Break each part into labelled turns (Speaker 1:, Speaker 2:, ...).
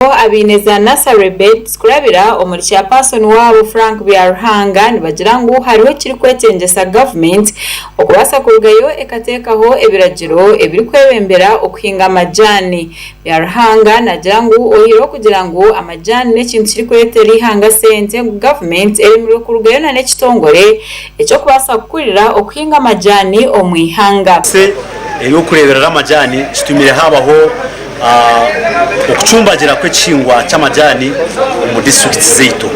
Speaker 1: Abaine za Nursery Beds kurabira omuri Chairperson waabo Frank Byaruhanga nibagira ngu hariho ekirikwetengyesa gavumenti okubaasa kurugayo ekateekaho ebiragiro ebirikwebembera okuhinga amajaani. Byaruhanga nagira ngu oihireho okugira ngu amajaani n'ekintu kirikureetera eihanga sente ngu gavumenti eremirwe kurugayo na n'ekitongore eky'okubaasa kukurira okuhinga amajaani omu ihanga.
Speaker 2: Eby'okureeberera amajaani kitumire haabaho okucumbagira kw'ekihingwa ky'amajaani omu disiturikiti zaitu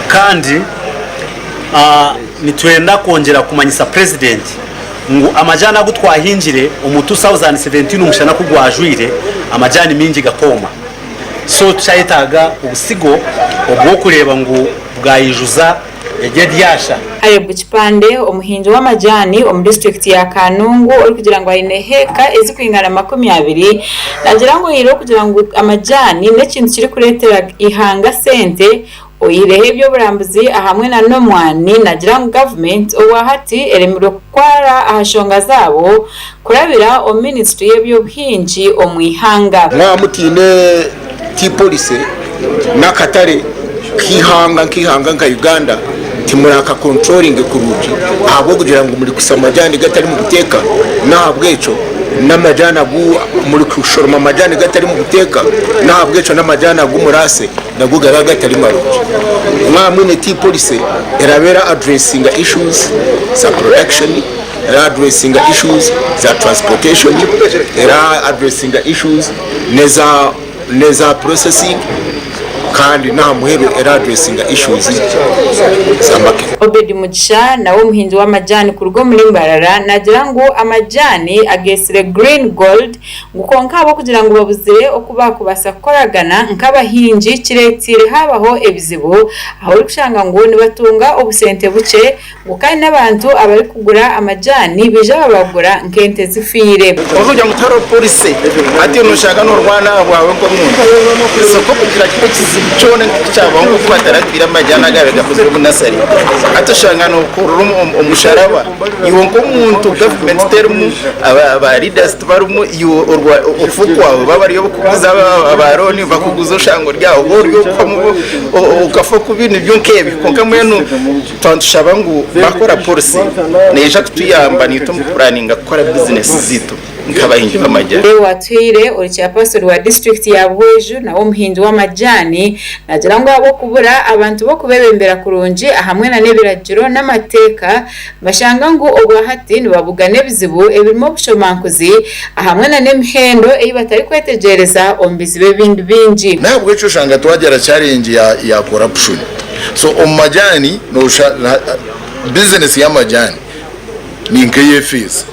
Speaker 2: kandi nitwenda kwongyera kumanyisa Purezidenti ngu amajaani agu twahingire omu 2017 omushana ku gwajwire amajaani maingi gakooma so tukyayetaaga obusigo obw'okureeba ngu bwayijuza Eryo eryasha.
Speaker 1: Caleb Kipande, omuhingi w'amajaani omu disiturikiti ya Kanungu orikugira ngu aine heeka ezirikwingana 20, naagira ngu oihireho okugira ngu amajaani n'ekintu kirikureetera eihanga sente, oihireho eby'oburambuzi ahamwe na n'omwani, naagira ngu gavumenti obwahati eremirwe kukwara aha nshonga zaabo kurabira omu minisiture y'eby'obuhingi omu ihanga.
Speaker 3: Mwaba mutaine tea policy n'akatare k'eihanga nk'eihanga nka Uganda timuraka controlling kurungi ahabw'okugira ngu murikusa amajani gatari mu buteeka n'ahabw'ekyo n'amajani agu murikushoroma amajani gatari mu buteeka n'ahabw'ekyo n'amajani agu muraase nago garaba gatari marungi. Mwaba mwine tea policy eraba era addressinga issues za production, era addressinga issues za transportation, era addressinga issues n'eza n'eza processing kandi n'aha muheru era addressinga issues za market.
Speaker 1: Obed Mugisha nawe omuhingi w'amajaani kuruga omuri Mbarara naagira ngu amajaani ageetsire Green Gold ngu kwonka ahabw'okugira ngu babuzire oku baakubaasa kukoragana nk'abahingi kireeteire haabaho ebizibu ahu orikushanga ngu nibatunga obusente bukye Ngu kandi n'abantu abarikugura amajaani baija babagura nk'ente zifiire.
Speaker 4: Ozogira ngu tihariho policy hati noshanga norwana ahabwawe nk'omuntu. So kugira kibe ekizibu kyona tikikyabaho nk'oku bataratwire amajani agabaire gakozirwe omu nursery. Hati oshanga nokurura omusharaba iwe nk'omuntu government terimu, aba leaders tibarimu iwe okufa okwawe baba bari abakuguza aba loan bakuguza oshanga ori aho ori okafa kubi nibyo nk'ebyo kwonka mbwenu. Twaba nitushaba ngu bakora policy neija kutuyamba naitwe omu kupuraninga kukora bizinesi zaitu nk'abahingi b'amajani.
Speaker 1: Deo Atuhaire, ori Chairperson wa disiturikiti ya Buhweju nawe omuhingi w'amajaani naagira ngu ahabw'okubura abantu b'okubebembera kurungi ahamwe na n'ebiragiro n'amateeka bashanga ngu obwahati nibabugana ebizibu ebirimu obushomankuzi ahamwe na n'emihendo ei batarikwetegyereza omu bizibu ebindi bingi.
Speaker 5: N'ahabw'ekyo oshanga twagira challenge ya corruption. So omu majani nosha business y'amajani ni nk'ey'efeeza.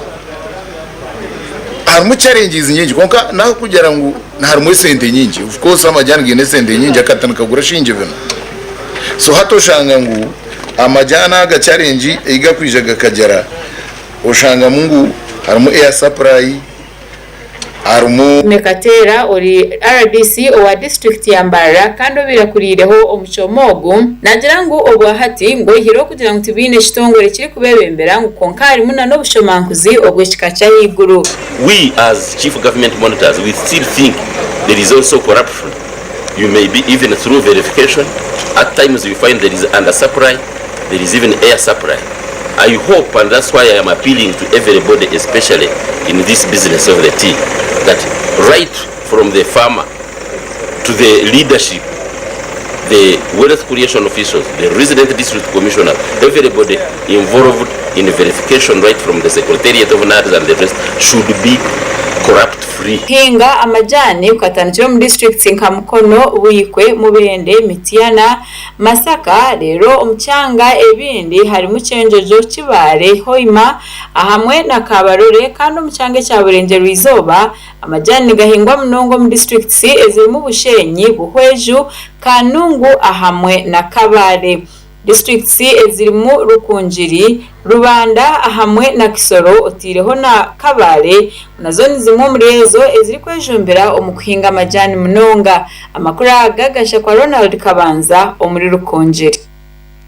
Speaker 5: Harimu challenges nyingi kwonka nakugira ngu harimu esente nyingi, of course amajani gaine esente nyingi akati nikagura shilingi bina. So hati oshanga ngu amajani aga challenge ei gakwija gakagira oshangamu ngu harimu air supply, harimu.
Speaker 1: Aime Kateera ori rdc owa disiturikiti ya Mbarara kandi obaire akuriireho omucoomo ogu, naagira ngu obwahati ngu oihireho okugira ngu tibaine kitongore kirikubeebembera ngu kwonka harimu na n'obushomankuzi obw'ekika ky'ahaiguru.
Speaker 6: We as chief government monitors we still think there is also corruption, you may be even through verification at times you find there is under supply, there is even air supply. I hope and that's why I am appealing to everybody especially in this business of the tea that right from the farmer to the leadership, the wealth creation officials, the resident district commissioner, everybody involved in verification right from the secretariat of NAADS and the rest should be corrupt free.
Speaker 1: Kuhinga amajaani kukatandikira omu disiturikiti nka Mukono, Buikwe, Mubende, Mityana, Masaka, reero omu kyanga ebindi harimu Kyenjojo, Kibaale, Hoima ahamwe na Kabarole kandi omu kyanga ekya Burengyerwa-izooba amajaani nigahingwa munonga omu disiturikiti ezirimu Bushenyi, Buhweju, Kanungu ahamwe na Kabale. Disiturikiti ezirimu Rukungiri, Rubanda ahamwe na Kisoro oteireho na Kabale nazo ni zimwe omuri ezo ezirikwejumbira omu kuhinga amajaani munonga. Amakuru aga gashakwa Ronald Kabanza omuri Rukungiri.